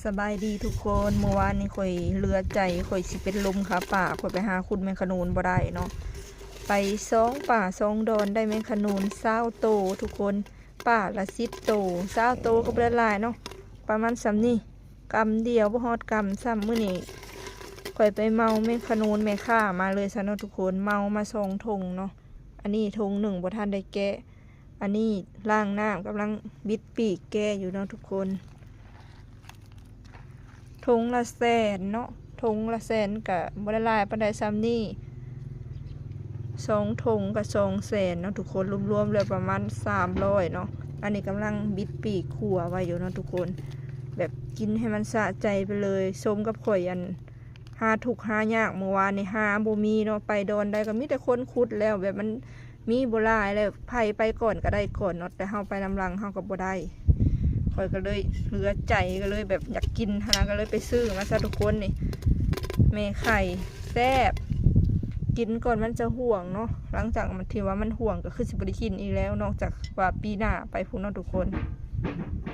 ສະບາຍດີທຸກຄົນ ມື້ວານນີ້ຂ້ອຍເຫຼືອໃຈ ຂ້ອຍຊິເປັນລົມຄາປາ ຂ້ອຍໄປຫາຂຸດແມງຂະນູນບໍ່ໄດ້ເນາະ ໄປຊ່ອງປ່າຊ່ອງດອນ ໄດ້ແມງຂະນູນຊາວໂຕທຸກຄົນ ປ່າລະສິບໂຕ ຊາວໂຕກໍບໍ່ໄດ້ຫຼາຍເນາະ ປະມານສ່ຳນີ້ ກຳດຽວບໍ່ຮອດກຳຊ້ຳ. ມື້ນີ້ຂ້ອຍໄປເໝົາແມງຂະນູນແມ່ຄ້າມາເລີຍຊະເນາະທຸກຄົນ ເໝົາມາສອງຖົງເນາະ ອັນນີ້ຖົງໜຶ່ງບໍ່ທັນໄດ້ແກະ ອັນນີ້ລ້າງນ້ຳ ກຳລັງບິດປີກແກະຢູ່ເນາະທຸກຄົນ ຖົງລະແສນເນາະ ຖົງລະແສນກະບໍ່ໄດ້ຫຼາຍປານໃດ ສ່ຳນີ້ ສອງຖົງກະສອງແສນເນາະທຸກຄົນ ລວມໆແລ້ວປະມານສາມຮ້ອຍເນາະ ອັນນີ້ກຳລັງບິດປີກຂົ້ວໄວ້ຢູ່ເນາະທຸກຄົນ ແບບກິນໃຫ້ມັນສະໃຈໄປເລີຍ ສົມກັບຂ້ອຍອັນ ຫາທຸກຫາຍາກ ມື້ວານນີ້ຫາບໍ່ມີເນາະ ໄປດອນໃດກໍມີແຕ່ຄົນຂຸດແລ້ວ ແບບມັນມີບໍ່ຫຼາຍແລ້ວ ໃຜໄປກ່ອນກໍໄດ້ກ່ອນເນາະ ແຕ່ເຮົາໄປນຳຫຼັງເຮົາກໍບໍ່ໄດ້ ຂ້ອຍກໍເລີຍເຫຼືອໃຈ ກໍເລີຍແບບຢາກກິນຫັ້ນນະ ກໍເລີຍໄປຊື້ມາຊະທຸກຄົນນີ້ ແມ່ໄຂ່ ແຊບ ກິນກ່ອນມັນຈະຫ່ວງເນາະ ຫຼັງຈາກທີ່ວ່າມັນຫ່ວງກໍຄືຊິບໍ່ໄດ້ກິນອີກແລ້ວ ນອກຈາກວ່າປີໜ້າໄປພຸ້ນເນາະທຸກຄົນ.